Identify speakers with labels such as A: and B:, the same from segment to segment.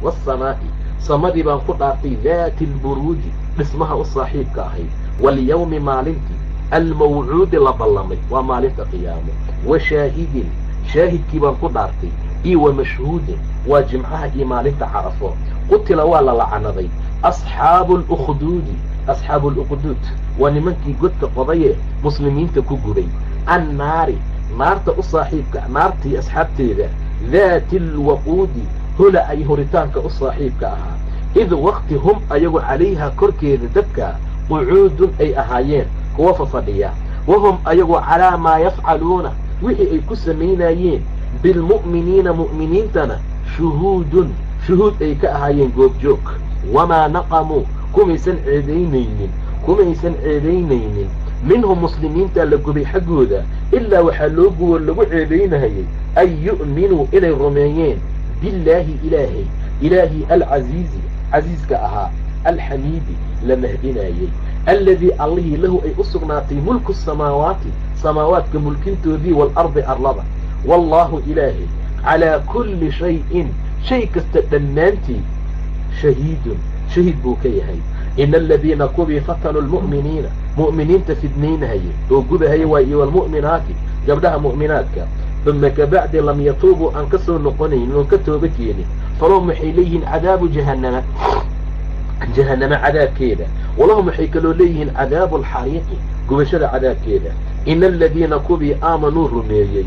A: Waasamaa'i, samadii baan ku dhaartay, daati alburuuji, dhismaha u saaxiibka ahayd. Walyawmi, maalintii, almawcuudi, la ballamay, waa maalinta qiyaamo. Wa shaahidin, shaahidkii baan ku dhaartay, iyo wa mashhuudin, waa jimcaha iyo maalinta Carafo. Qutila, waa la lacanaday, asxaabu alukhduudi. Asxaabu alukhduud waa nimankii godka qodaye muslimiinta ku gubay. Annaari, naarta u saaxiibka, naartii asxaabteeda, daati alwaquudi, hola ay horitaanka u saaxiibka ahaa. Id waqti hum ayagu calayha, korkeeda dabka, qucuudun, ay ahaayeen kuwa fafadhiya. Wahum ayagu calaa maa yafcaluuna, wixii ay ku samaynayeen, bilmu'miniina, mu'miniintana, shuhuudun, shuhuud ay ka ahaayeen, goobjoog. Wamaa naqamuu, kumaysan ceedaynaynin, kumaysan ceedaynaynin, minhum, muslimiinta la gubay xaggooda, ilaa waxaa loo gubo lagu ceedaynayay an yu'minuu, inay rumeeyeen, billaahi, Ilaahay, Ilaahi, alcasiizi, casiiska ahaa, alxamiidi, la mahdinaayey, alladii, Allihii, lahu ay u sugnaatay mulku samaawaati, samaawaadka mulkintoodii, waalardi, arlada. Wallaahu, Ilaahay, calaa kulli shayin, shay kasta dhammaantii, shahiidun, shahiid buu ka yahay. Ina aladiina, kuwii, fatanuu lmu'miniina, mu'miniinta fidnaynahaya oo gubahaya waay, iyo walmu'minaati, gabdhaha mu'minaadka, uma kabacdi lam yatuubuu, aan ka soo noqonaynin oon ka tooba keenin, falahum, waxay leeyihiin, cadaabu jahannama, jahanamo cadaabkeeda. Walahum, waxay kaloo leeyihiin, cadaabu alxariiqi, gubashada cadaabkeeda. Ina aladiina, kuwii, aamanuu, rumeeyey,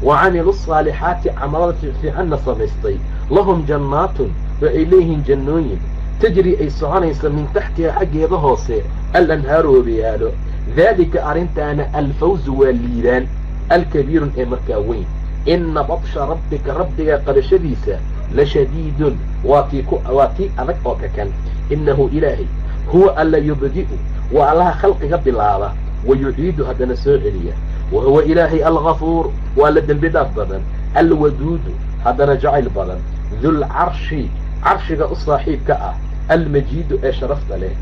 A: wa camiluu asaalixaati, camalada fiicanna samaystay, lahum jannaatun, waxay leeyihiin jannooyin, tajri, ay soconaysa, min taxtiha, xaggeeda hoose, alanhaaru, webiyaalo. Daalika, arrintaana, alfawzu, waa liibaan, alkabiirun, ee markaa weyn. Inna batsha rabbika, Rabbiga qabashadiisa, la shadiidun, waa tii adag oo kakan. Innahu, Ilaahay, huwa alla yubdi'u, waa Allaha khalqiga bilaaba, wa yuciidu, haddana soo celiya. Wa huwa, Ilaahay, algafuur, waa la dembi dhaaf badan, alwaduudu, haddana jacayl badan, dulcarshi, carshiga u saaxiibka ah, almajiidu, ee sharafta leh,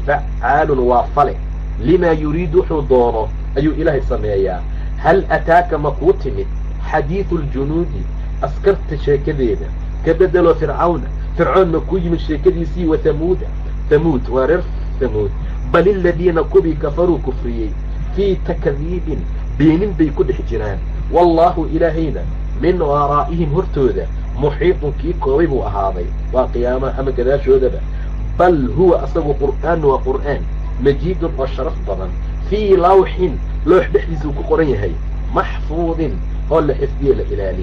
A: facaalun, waa fale, limaa yuriid, wuxuu doono ayuu Ilaahay sameeyaa. Hal ataaka, ma kuu timid, xadiidu aljunuudi, askarta sheekadeeda? Ka bedelo Fircawna, Fircoon ma kuu yimid sheekadiisii? Wa Hamuuda, Hamuud waa reer Hamuud. Bal iladiina, kuwii, kafaruu, kufriyey, fii takdiibin, beenin bay ku dhex jiraan. Wallaahu, Ilaahayna, min waraa'ihim, hortooda, muxiiطun, kii koobay buu ahaaday, waa qiyaamaha ama gadaashoodaba. Bal huwa, asagu, qur'aan, waa qur'aan, majiidun, oo sharaf badan, fii lawxin, loox dhexdiisuu ku qoran yahay, maxfuudin, oo la xifdiye, la ilaaliyey.